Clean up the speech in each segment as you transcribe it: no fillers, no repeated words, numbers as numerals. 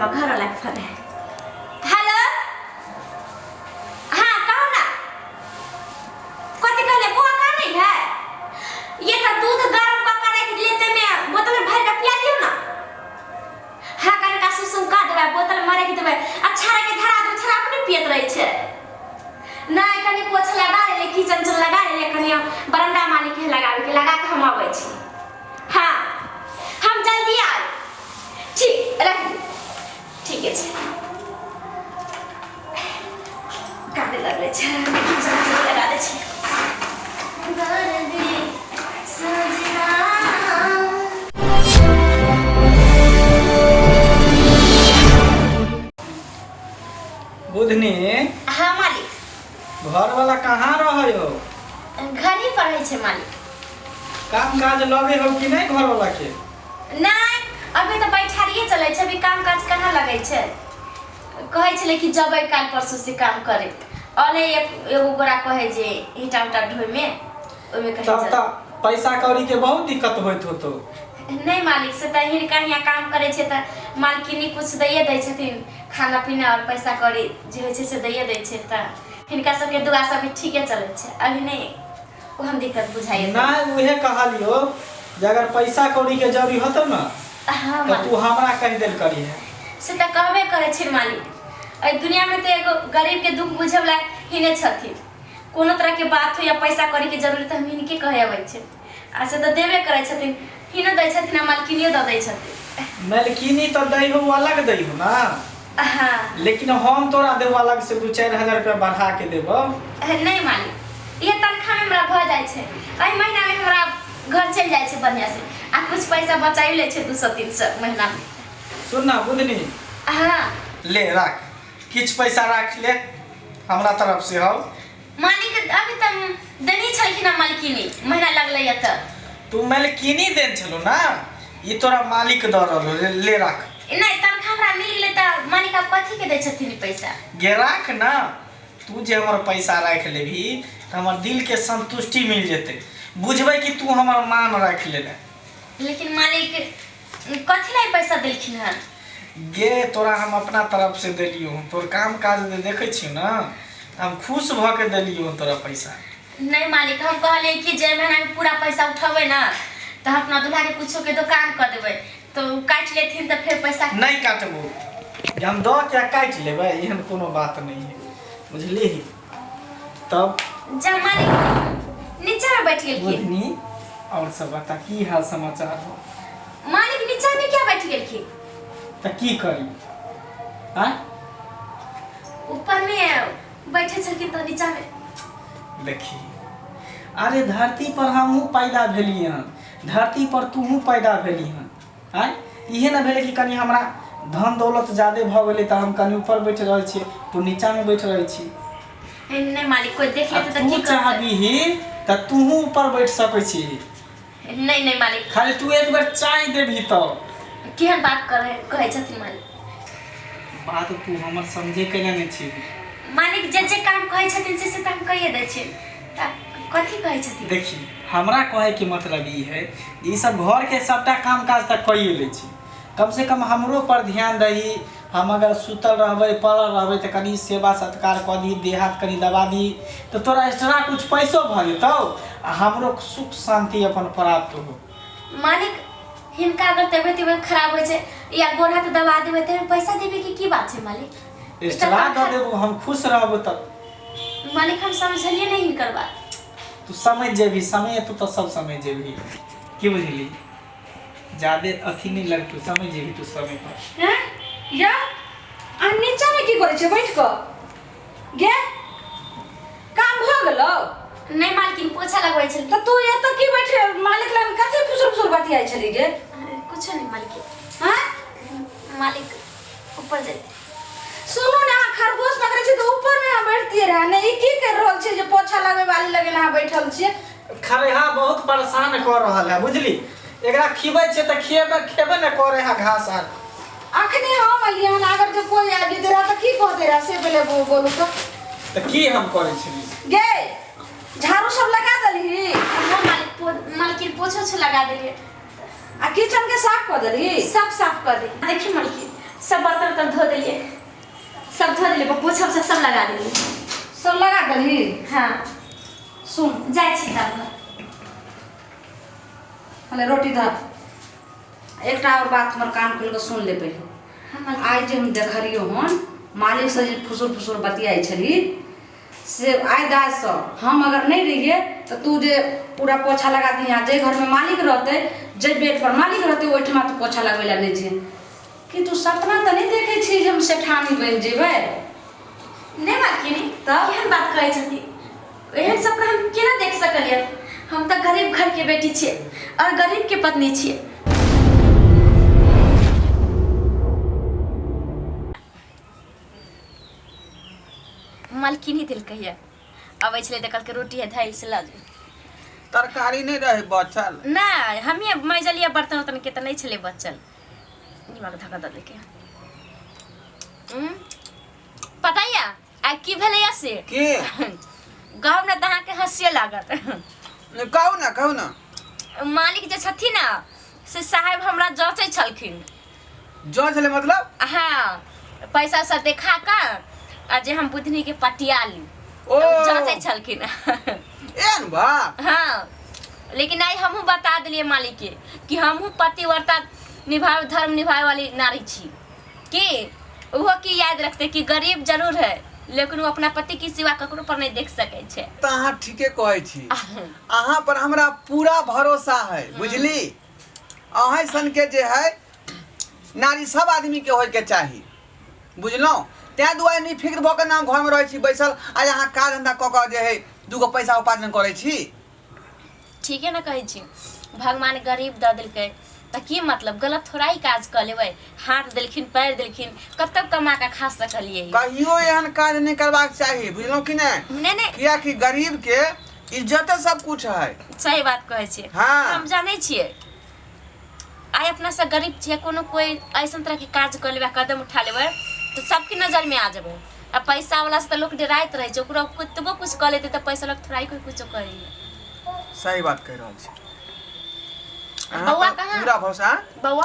हमर घर वाला के फोन है। हेलो, हाँ कहू ना, कथी कहले? बुआ कहाँ नहीं है? ये तो दूध गरम कर कर रख लेते में बोतल में भर के पिया दियो ना। हाँ कनका सुसुम का देबै, बोतल में रख देबै, अच्छा रख के धरा देबै, छड़ा अपने पियत रहै छै। नहि कनि पोछा लगा लेले, किचन चल लगा लेले, कनि बरंडा मालिक के लगावे के लगा के हम अबै छी। हाँ हम जल्दी आब। ठीक रख दू। ठीक छै, काने लगले छै, किचन चल लगा दै छी। दर्दी सजना। बुधनी। हाँ मालिक। घर वाला कहाँ रहे हो? घर ही पर रहै छै मालिक। काम काज लगे हो कि नहीं घर वाला के? नहीं, अभी तऽ बैठारिये चलै छै, अभी काम काज कहाँ लगै छै। कहै छलै कि जबै काल्हि परसू से काम करे। अले एगो गोरा कहै जे ईंटा उटा ढोइमे ओहिमे कहै तब चल। तऽ पैसा कौड़ी के बहुत दिक्कत होइत होतो। नहि मालिक, से तऽ हिनका हियाँ काम करै छै तऽ मालकिनी कुछ दैए दै छथिन, खाना पीना और पैसा कौड़ी जे होइ छै से दैए दै छै, तऽ हिनका सबके दुआ सब ठीके चलै छै, अभी नहि ओहन दिक्कत बुझाइए। नहीं उहे कहलियो जे अगर पैसा कौड़ी के जरूरी होतो ना हाँ तो मालिक, तू हमरा कह देल करी है। से तऽ कहबे करै छै मालिक, एहि दुनियामे तऽ एगो गरीबके दुख बुझैवला हिने छथिन। कोनो तरहके बात हो या पैसा कौड़ीके जरूरी तऽ हम हिनके कहै अबै छै, आ से तऽ देबे करै छथिन, हिनो दै छथिन आ मालकिनियो दऽ दै छथिन। मालकिनी तो दै हो अलग दै हो ना। हाँ। लेकिन हम तोरा देबो अलग से 2-4 हजार रुपया बढ़ा के देबो। नहि मालिक, इहे तनख्वाहमे हमरा भऽ जाइ छै। एहि महीनामे हमरा घर चलि जाइ छै बढ़िआँ से, आ कुछ पैसा बचाइयो लै छै 200-300 महीनामे। सुन ना बुधनी। हाँ। ले राख, किछु पैसा राख ले हमरा तरफ से हौ। मालिक, अभी तऽ देनी छलखिन हँ मालकिनी, महीना लगलै तऽ। तू मालकिनी देन छलो ना, ई तोरा मालिक दऽ रहलो, ले, ले राख। नहि, तनख्वाह हमरा मिल गेलै तऽ मालिक आब कथीके दै छथिन ई पैसा? गे राख ना, तू जे हमर पैसा राखि लेबही तऽ हमर दिलके संतुष्टि मिल जेतै, बुझबै कि तू हमर मान राखि लेले। लेकिन मालिक, कथी ला ई पैसा देलखिन हँ? गे तोरा हम अपना तरफ से देलियो हँ, तोर काम काज जे देखै छियौ ने हम खुश भऽ के देलियो हँ तोरा पैसा। नहीं मालिक, हम कहलियै कि जे महीना में पूरा पैसा उठेबै ना तऽ हम अपना दूल्हा के कुछो के दोकान कऽ देबै, तऽ ओ काटि लेथिन तऽ फेर पैसा। नहि काटबो, जे हम दऽ के काटि लेबै एहन कोनो बात नहि है, बुझलिही? तब जा मालिक नीचा में बैठ गेलखिन। बुधनी, और सब बता, की हाल समाचार हो? मालिक, नीचा में क्या बैठ गेलखिन? तऽ की करी आँय? ऊपर में बैठे छलखिन तऽ नीचा में। देखी, अरे धरती पर हमहूँ पैदा भेली हन, धरती पर तूहूँ पैदा भेली हन। आँय, इहे ने भेलै कि कनि हमरा धन दौलत ज्यादे भऽ गेलै तऽ हम कनि ऊपर बैठ रहल छियै, तू नीचामे बैठ रहै छी। नहीं मालिक, कोई देख आ लेते तऽ तू की करतै? चाहबीही तऽ तूहूँ ऊपर बैठ सकै छी। नहीं नहीं मालिक। खाली तू एक बेर चाय देबही तऽ। केहन बात करे कहै छथिन मालिक? बात तू हमर समझे केना नहि छी। मालिक, जे जे काम कहै छथिन से से तऽ हम कहिए दै छियै, तऽ कथी कहै छथिन? देखी, हमरा कहैके मतलब ई है, ई सब घरके सबटा काम काज तऽ कइए लै छी, कम से कम हमरो पर ध्यान दही। हम अगर सुतल रहबै, पड़ल रहबै तऽ कनि सेवा सत्कार कऽ दही, देह हाथ कनि दबा दही, तऽ तोरा एक्स्ट्रा कुछ पैसो भऽ जेतौ आ हमरो सुख शान्ति अपन प्राप्त हो। मालिक, हिनका अगर तबियत उबियत खराब होइ छै या गोड़ हाथ दबा देबै तऽ पैसा देबै के की बात छै मालिक? एक्स्ट्रा दऽ देबो, हम खुश रहबो तब। मालिक, हम समझलियै नहि हिनकर बात। तू समझ जेबही, समय एतौ तऽ सब समझ जेबही, की बुझली? जादे अथी नहीं लगतौ, समझ जेबही तू समय पर। हैं या अहाँ नीचामे की करै छियै बैठ कऽ? गे, काम भऽ गेलौ? नहि मालकिन, पोछा लगबै छलियै। तऽ तू एतऽ की बैठ मालिक लग कथी फुसुर फुसुर बतियाइ छली गे? कुछो नहि मालकिन। हाँ? मालिक ऊपर जेतै। सुनू ने, अहाँ खरगोश पकड़ै छी तऽ ऊपरमे अहाँ बैठतियै रहए ने। ई की करि रहल छियै जे पोछा लगबै वाली लगेने अहाँ बैठल छियै? खरेहा बहुत परेशान कऽ रहल है, बुझली? एकरा खिबै छै तऽ खिएबे खेबे ने करे है घास आर। अखने हम एलियै हन, अगर जे कोइ आबि जेतै रहए तऽ की कहतै रहए से पहिले बोलू तऽ। तऽ की हम करै छली? गे, झाड़ू सब लगा देलही? हाँ मालिक, मालकिन, पोछो छो लगा देलियै। आ किचन के साफ कऽ देलही? सब साफ कऽ देलियै। देखी मालकिन, सब बर्तन उर्तन धो देलियै, सब धो देलियै, पोछा उछा सब लगा देलियै। सब लगा देलही? हाँ। सुन, जाइ छी तब घर। हले रोटी धर। एकटा और बात हमर कान खोलि कऽ सुन ले पहिले। हाँ। आइ जे हम देखलियौ हन, मालिक से जे फुसुर फुसुर बतियाइ छली से आइ दाससँ हम अगर नहि रहियै तऽ तू जे पूरा पोछा लगा दिही, आ जाहि घरमे मालिक रहतै, जाहि बेडपर मालिक रहतै, ओहिठमा तू पोछा लगबै लए नहि जइहे। कि तू सपना तऽ नहि देखै छी जे हम सेठानी बनि जेबै? नहि मालकिनी। तब? केहन बात कहै छथिन? एहन सपना हम केना देख सकलियै? हम तऽ गरीब घर के बेटी छियै और गरीब के पत्नी छियै। मालकिनी देलकै ये, अबै छलै तऽ कहलकै रोटी है धैल से लऽ जो। तरकारी नहि रहै बचल? नहि, हमे मजलियै बर्तन उर्तन के तऽ नहि छलै बचल। निमक धक्का दऽ देलकै। पता यऽ आइ की भेलैया से? की? गाँव ने तऽ अहाँके हँसिए लागत। नहि, कहू ने, कहू ने। मालिक जे छथिन ने से साहेब हमरा जँचै छलखिन। जँ छलै मतलब? हाँ, पैसा उसा देखा कऽ आ जे हम बुधनी के पटिया ली। ओ। जँचै छलखिन। एहन बात? हाँ, लेकिन आइ हमहूँ बता देलियै मालिक के कि हमहूँ पतिव्रता निभावे, धर्म निभावे वाली नारी छी, कि ओहो की याद रखते कि गरीब जरूर है लेकिन वो अपना पति के सिवा ककरो पर नहीं देख सकै छै। तऽ अहाँ ठीके कहै छी। अहाँ पर हमरा पूरा भरोसा है, बुझली? अहाँ सन के जे है नारी सब आदमी के होय के चाही, बुझलहुँ? ताहि दुआरे नहीं फिक्र भऽ के नाम घरमे रहै छी बैसल, आ अहाँ काज धन्धा कऽ कऽ जे है दूगो पैसा उपार्जन करै छी। ठीके ने कहै छी, भगवान गरीब दऽ देलकै तऽ की मतलब गलत थोड़ा ही काज कऽ लेबै? हाथ देलखिन, पैर देलखिन, कतऽ कमा कऽ खा सकलियै? कहियो एहन काज नहि करबाक चाही, बुझलहुँ कि नहि? नहि नहि। कियाकि गरीब के इज्जते सब कुछ है। सही बात कहै छियै। हाँ। हम जानै छियै, आइ अपना सब गरीब छियै, कोनो कोइ ऐसन तरहके काज कऽ लेबै, कदम उठा लेबै तऽ सबके नजरमे आ जेबै। आ पैसा वाला से तऽ लोक डराइत रहै छै, ओकरो कतबो कुछ कऽ लेतै तऽ पैसा लोक थोड़ा ही कोइ कुछो कहैए। सही बात कहि रहल छी अहाँ। बौआ पर कहाँ? पूरा भरोसा। बौआ?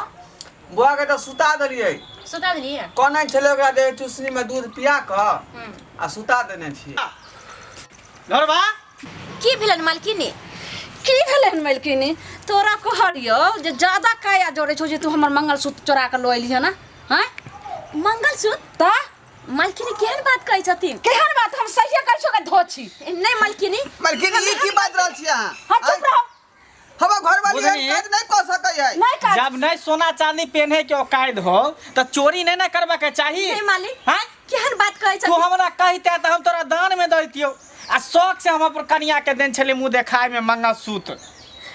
बौआ के तऽ सुता देलियै। सुता देलियै? कहने छलै ओकरा जे चुसनी में दूध पिया कऽ आ सुता देने छियै। घरबा की भेलन मालकिनी? की भेलै मालकिनी? तोरा कहलियौ जे ज्यादा काया जोड़ै छौ जे तू हमर मंगलसूत्र चोरा कऽ लऽ एलिहे ना? हँ? मंगलसूत्र? तऽ मालकिनी, केहन बात कहै छथिन? केहन बात? हम सहिए कहै छौ के धोछी। नहि मालकिनी। मालकिनी, ई की बात रहल छी अहाँ? हाँ, चुप रहो। हमर घरवाली एहन बुझली? काज नहि कऽ सकै है। नहीं काज। जब नहीं सोना चांदी पहने के औकात हो तो चोरी नहीं ना करबा के चाही। नहीं मालिक। हाँ? केहन बात कहै तू छथिन? हमरा कहिते तऽ हम तोरा दान में दैतियौ, आ शौक से हम अपन कनिया के देन छलियै मुँह देखाय में मंगलसूत्र।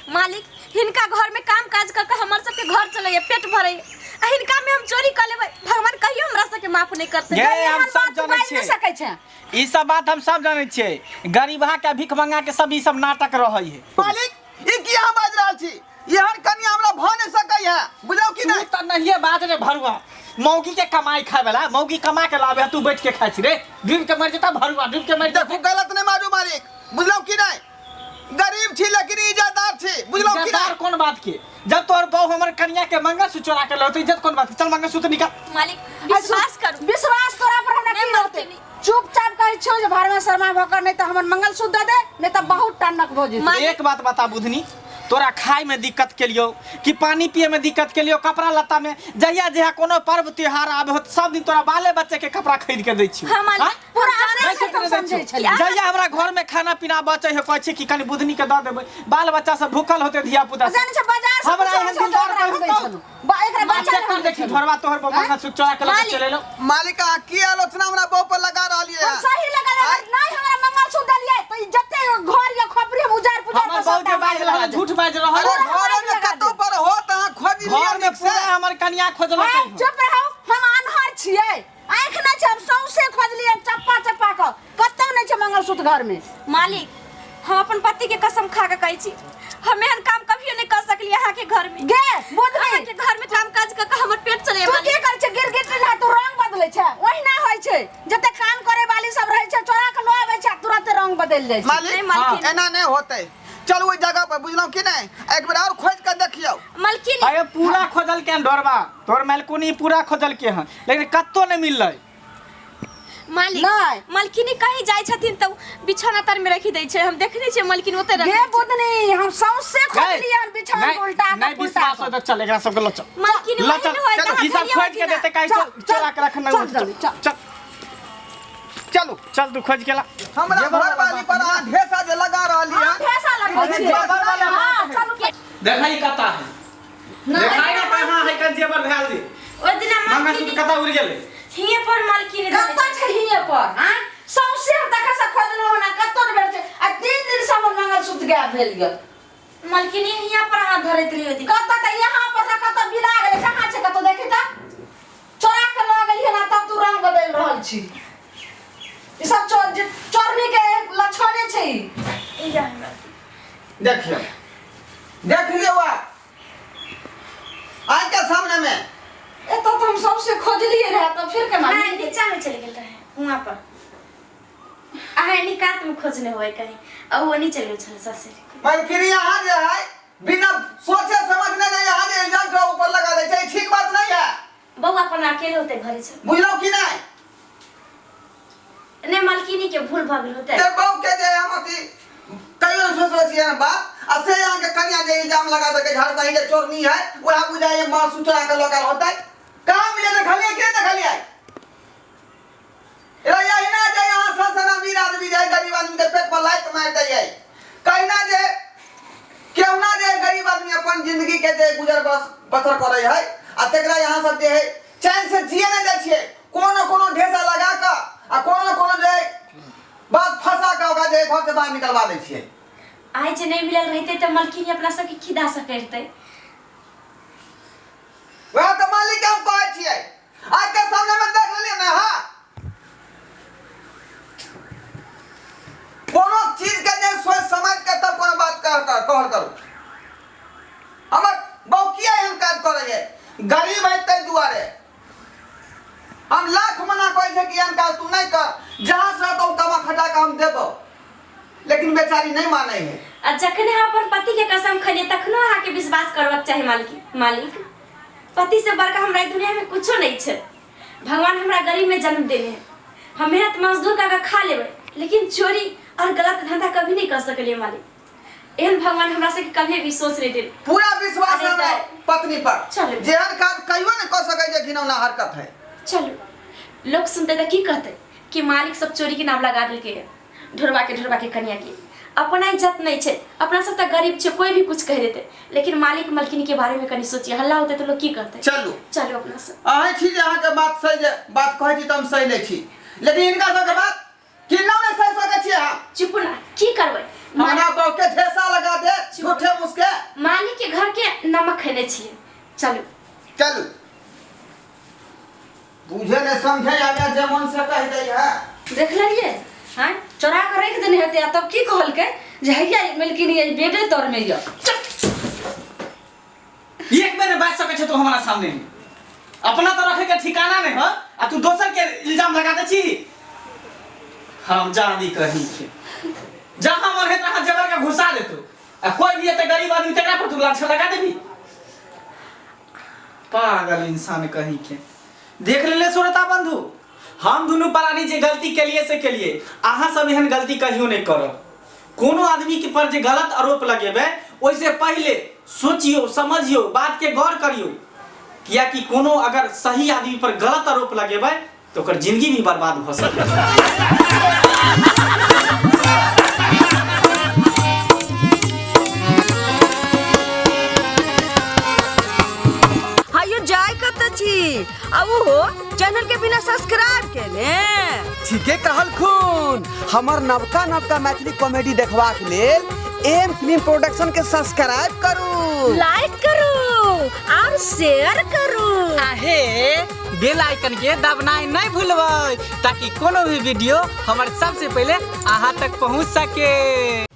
मालिक, हिनका घर में काम काज कऽ के हमर सबके घर चलैया, पेट भरैया, आ हिनका में हम चोरी कऽ लेबै, भगवान कहियो हमरा सबके माफ नहीं करतै। गे, हम एहन सब बात तू जानै बाजि नहि छियै। सकै छै। ई सब बात हम सब जानै छियै। गरीबहा के भीख मंगा के सब ई सब नाटक रहै है। मालिक, ई की अहाँ बाजि रहल छी? एहन कनिया हमरा भऽ नहि सकै है, बुझलहुँ कि तू नहि? तऽ नहिये बाज रे भरुआ, मौगी के कमाई खाय वाला। मौगी कमा के लाबे है, तू बैठ के खाय छी रे। डूब के मर जेता भरुआ, डूब के मर जेता। देखू, गलत नहि मारू मालिक, बुझलहुँ कि नहि? गरीब छी लेकिन इज्जतदार छी, बुझलहुँ कि इज्जतदार नहि? कोन बात के? जब तोहर बहू हमर कनिया के मंगलसूत्र चोरा के लौते, इज्जत कोन बात के? चल, मंगलसूत्र निकाल। मालिक, विश्वास करू। विश्वास तोरा पर हमरा नहि की रहतै? मालकिनी। चुपचाप कहै छियौ जे भरमे शर्मा भऽ कऽ नहि तऽ हमर मंगलसूत्र दऽ दे, नहि तऽ बहुत टनक भऽ जेतै। मालिक। एक बात बता बुधनी, तोरा खाय में दिक्कत केलियौ कि पानी पिए में दिक्कत केलियौ? कपड़ा लत्ता में जहिया जहिया कोनो पर्व त्योहार आबे हो, सब दिन तोरा बाले बच्चे के कपड़ा खरीद के दै छियौ। हाँ मालिक। हाँ? पूरा हम अपने नहि से खरीद हम के दै समझै छियौ। छलियै। जहिया हमरा घर में खाना पीना बचै है, कहै छै कि कनि बुधनी के दऽ देबै, बाल बच्चा सब भूखल होते, धिया पुता सब। जानै छै, बाजार से हमरा कुछो एहन आनै छै, दिलदार ओकरा हम कोइ दै होतौ? छलहुँ। एकरा बच्चा चेक लए कर हम दै देखी छलहुँ। घरवा तोहर मंगलसूत्र चोरा के लऽ के मालिक। चलि एलौ। मालिक, अहाँ की आलोचना हमरा बहू पर लगा रहलियै? हम सही लगल। अगर नहीं हमरा मंगलसूत्र देलियै तऽ ई जते घर या खोपड़ी हम उजार पुजार हमर कऽ बहू सबटा जे बाजि रहल है, लगा देब। झूठ बाजि रहल अरे है। घर में लगा कतौ पर हो तऽ अहाँ खोजि लिअ घर में नीक से। पूरा हमर कनिया खोजलकै हैं, हन। चुप रहू। हम अनहर छियै, आँखि नहि छै? हम सौंसे खोजलियै चप्पा चप्पा कऽ, कतौ नहि छै मंगलसूत्र घर में। मालिक, हम अपन पति के कसम खा के कहै छी, हम एहन काम कभियो नहीं कर सकली अहाँ के घर में। गे बुधनी, अहाँ के घर में काम काज कऽ के हमर पेट चले। तू की करै छै? गिर गिर ना तू रंग बदलै छै। ओहिना होइ छै, जते काम करे वाली सब रहै छै, चोरा के लऽ आबै छै आ तुरंते रंग बदलि जाइ छै। मालिक, नहीं मालकिन। एना नहि होतै। चलू ओहि जगह पर, बुझलहुँ कि नहि? एक बेर आओर खोजि कऽ देखियौ। मलकिनी अरे पूरा खोजल के हन ढोरबा, तोर मालकुनी पूरा खोजल के हन, लेकिन कत्तो नहीं मिललै। मालिक नहि। मलकिनी कहीं जाइ छथिन तऽ बिछौना तर में रखी दै छै, हम देखने छियै मलकिनी ओतै रखै गे छै। बुधनी, हम सौंसे खोजलियै हन बिछौन नहीं, उल्टा के नहीं पुल्टा विश्वास के। हो तो चल एकरा सबके ल चल। मलकिनी ल वही चल, ने होय, चल, तहाँ ई सब धरिये खोज के होथिन। देते काहे? चल, चल चल आके रख चल जल्दी, चल। चल चलू चल तू खोज के ला। हमरा जेबर घर वाला वाली पर अहाँ ढेसा जे लगा रहली हम हन। ढेसा लगबै अरे छियै। जेबर वाला हाँ, चलू। देखा ई कता है, देखाई ना कहाँ है कन जेबर भेल जी। ओहि दिना मंगलसूत्र मलकिनी कता उड़ गेलै? हिये पर मलकिनी धरने कतऽ छै हिये पर? आँय? सौंसे हम देखै से खोजलहुँ हन आ कतौ नहि भेटै छै। आ 3 दिन से हमर मंगलसूत्र गायब भेल यऽ। मलकिनी हिया पर अहाँ धरैत रहियो दी। कतऽ तऽ यहाँ पर तऽ कतऽ बिला गेलै, कहाँ छै कतौ देखी तऽ? चोरा के लऽ गेलियै हन आ तब तू रंग बदलि रहल छी। ई सब चोर जे चोरनी के लक्षणे छै ई। ई जा हमरा। देखियौ, देख लियौ आब आज के सामने में। एतऽ तऽ हम सबसे खोजलियै रहए तऽ फिर केना नहीं, नीचा में चलि गेल रहे हुआं पर। अहाँ एनी कात में खोजने होय कहीं आ ओ नीचे चलि गेल छल ससुर। मलकिनी यहाँ जे है बिना सोचे समझने जे यहाँ जे इल्जाम के ऊपर लगा दै छै, ई ठीक बात नहीं है। बौआ अपन अकेले होते घरे छै। बुझलहुँ कि नहीं? नहीं, मलकिनी के भूल भऽ गेल होते। ते बहू के जे हम अथी कहियो नहि सोचले छियै एहन बात, आ से यहाँ के कनिया जे इल्जाम लगा देलकै घर दही के चोरनी है, वएह बुझाइ माँ सुचरा के लऽ गेल होतै। कहाँ मिले देखलियै के देखलियै? यही ना जे यहाँ सन अमीर आदमी जे गरीब आदमी के पेट पर लात मारि दैयै, कहिना जे केहुना जे गरीब आदमी अपन जिंदगी के जे गुजर बसर करै है, आ तेकरा यहाँ सब जे है चैन से जिए नहीं दै छियै। कोनो कोनो ढेसा लगा कऽ आ कोनो कोनो जे बात फंसा कऽ ओकरा जे घर से बाहर निकलवा दै छियै। आइ जे नहीं मिलल रहते तऽ मलकिनी अपना सबके की दासा करते? वएह तऽ मालिक के हम कहै छियै, आज के सामने में देख लेलियै ने। हाँ, कोनो चीज के जे सोच समझ के तब कोनो बात कह कर कहल करू। हमर बहु किया एहन काज करै है? गरीब है ताहि दुआरे हम लाख मना कहै छै कि एहन काज तू नहीं कर, जहाँ से रहतौ कमा खटा के हम देबौ, लेकिन बेचारी नहीं मानै है। आ जखने हम अपन पति के कसम खलिए तखनो अहाँके विश्वास करबाक चाही मालिक। मालिक, पति से बड़का हमरा दुनिया में कुछो नहीं छै। भगवान हमरा गरीब में जन्म देने है, हम मेहनत मजदूर का खा लेबै, लेकिन चोरी और गलत धंधा कभी नहीं कर सकलिए मालिक। एहन भगवान हमरा से कभी भी सोच नहीं देल। पूरा विश्वास है हमरा पत्नी पर। चलू। जेहन काज कहियो नहीं कह सकै जे घिनौना हरकत है। चलू, लोग सुनते तऽ की कहते कि मालिक सब चोरी के नाम लगा देलकै है ढोरबा के, ढोरबा के कनिया के। अपना इज्जत नहीं छै, अपना सब तऽ गरीब छै, कोई भी कुछ कह देते, लेकिन मालिक मलकिनी के बारे में कनी सोचिए, हल्ला होते तो लोग की कहते? चलू। चलू अपना सब। अहाँ छी जे अहाँके बात सही, जे बात कहै छी तऽ हम सही लै छी, लेकिन हिनका सबके बात किन्नौ नहि सहि सकै छियै हम। चुप ना, की करबै? हमरा बहु के ठेसा लगा दे झूठे मुसके। मालिक के घर के नमक खेने छियै। चलू चलू। बुझे नहीं समझे आगे जे मन से कह दै है। देख लेलियै? आँय, चोरा कऽ राखि देने हेतै आ तब की कहलकै जे हैया मलकिनी एहि बेडे तरमे यऽ। एक बेर बाजि सकै छै तू हमरा सामने में? अपना तो रखे के ठिकाना नहीं हो आ तू दोसर के इल्जाम लगा दे छी। हम जानी कहीं के जहां मन है तहां जेवर के घुसा दे तू, आ कोई भी एते गरीब आदमी तकरा पर तू लाछा लगा देबी। पागल इंसान कहीं के। देख लेले श्रोता बंधु, हम दुनू प्राणी जे गलती केलिए से केलिए, अहाँ सब एहन गलती कहियो नहीं करब। कोनो आदमी के पर जे गलत आरोप लगेबै ओहिसे पहिले सोचियो समझियो, बात के गौर करियो, कियाकि कोनो अगर सही आदमी पर गलत आरोप लगेबै तो ओकर जिंदगी भी बर्बाद भऽ सकैए। हायो जाय कतऽ छी आ ओहो चैनल के बिना सब्सक्राइब केने? ठीके कहलखुन, हमर नवका नवका मैथिली कॉमेडी देखबाक लेल एम फिल्म प्रोडक्शन के सब्सक्राइब करू, लाइक करू और शेयर करू। आहे बेल आइकन के दबनाइ नहीं भूलबै ताकि कोनो भी वीडियो हमर सबसे पहले अहाँ तक पहुँच सके।